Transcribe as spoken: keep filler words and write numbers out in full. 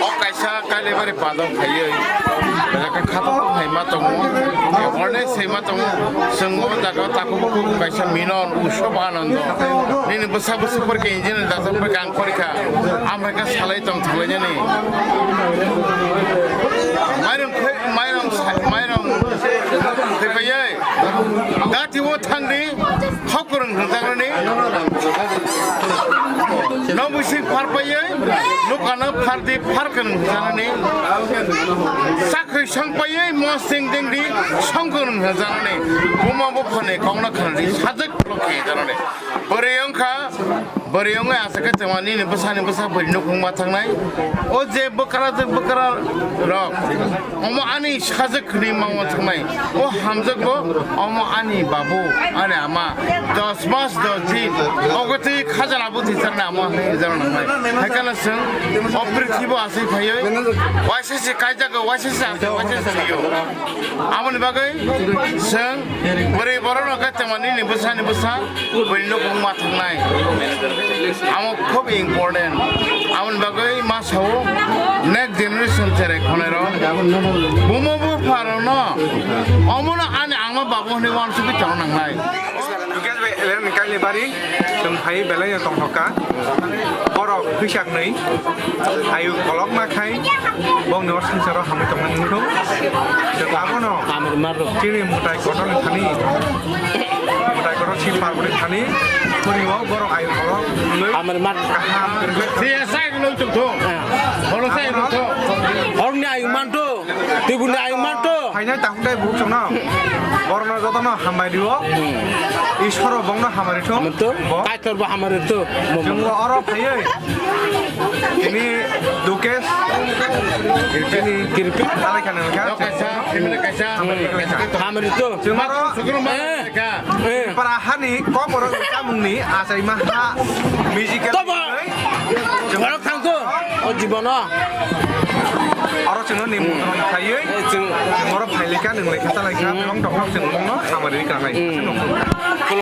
O kaisa Kailabari padong phaiwi, belai khe khatung hai ma tongo, awareness hai ma tongo. Chwng o jaga o takhuk bukhuk kaisa minon, utsob, anondo nini bwsa bwswk porikha, engineer doctor porikha, ang porikha, amhaikhe salai tong thanglainani. Mairung khai, mairung sa-, mairung khai phaiwi, gati o thangdi, Hok kwrwng hwnjaknani. Nobwisi phar paiwi, nukano phar di, phar kwrwng hwnjaknani. Sakri song paiwi, mosting dengdi, song kwrwng hwnjaknani. Buma buphani kokno khanadi, sajwk lokhi hwnjaknani. Bwrwi wngkha, bwrwi wngwi aswk khe tongmani, nini bwsani bwsa bwrwi nukhung ma thangnai. O je bwkra je bwkra rok. Omo ani sajwk hwnwi mangma thwngnai. O hamjwk bo, omo ani babu, ani ama. Dos mas, dos din. Ogo twi khajana bo thwi charnai amo hwnwi rijak nangnai. Hai kheno chwng o prithibi o aswk phaiwi. Waisa se kaijago, waisa se aswk, waisa se thwiyo. Aboni bagwi chwng bwrwi borok rok khe tongmani nini bwsani bwsa. Buini nukung ma thangnai. Amo khub important. Aboni bagwi ma sao next generation cherai khonai rok. Bumo bupha rokno omono ani ama babu hwnwi uansugwi tongna nangnai. Mukesh bhai, Elen Kailabari, chwng phai belai no tongthokka. Borok phisa kwnwi, ayu kolokma khai, bongni o swngcharo hamwi tongmani wngthung. Chwng abono chini mwtai kotor thani. Mutai kotor si parboni thani, khuri o borok ayu kolok, nului Amar mat. Kaham, Si S I no tuk thung. Bolo sai no thung. Horni ayu manto, tibuni ayu manto. Phainai takhuk dai bukhuk chwngno. Borokno jotono hambai rio. Isoro bongno hambai rithung. Manto, Bo. Kaitor bo hambai rithung. Chwng oro phaiwi. Ini Dukesh. Ini Kirpi. Talai khana kha. Kaisa, ini kaisa. Hambai rithung. Chwng oro. Eh. Eh. Para hani kokborok chamungni achaima ha musical. Tobo. Borok thangkho o jibono. Oro chwngno nimon khaiwi. Eh, chwng. Oro phailika, nwng lekha talaikha, hmm, tong tong chwng mongno hamari kanai. Hmm.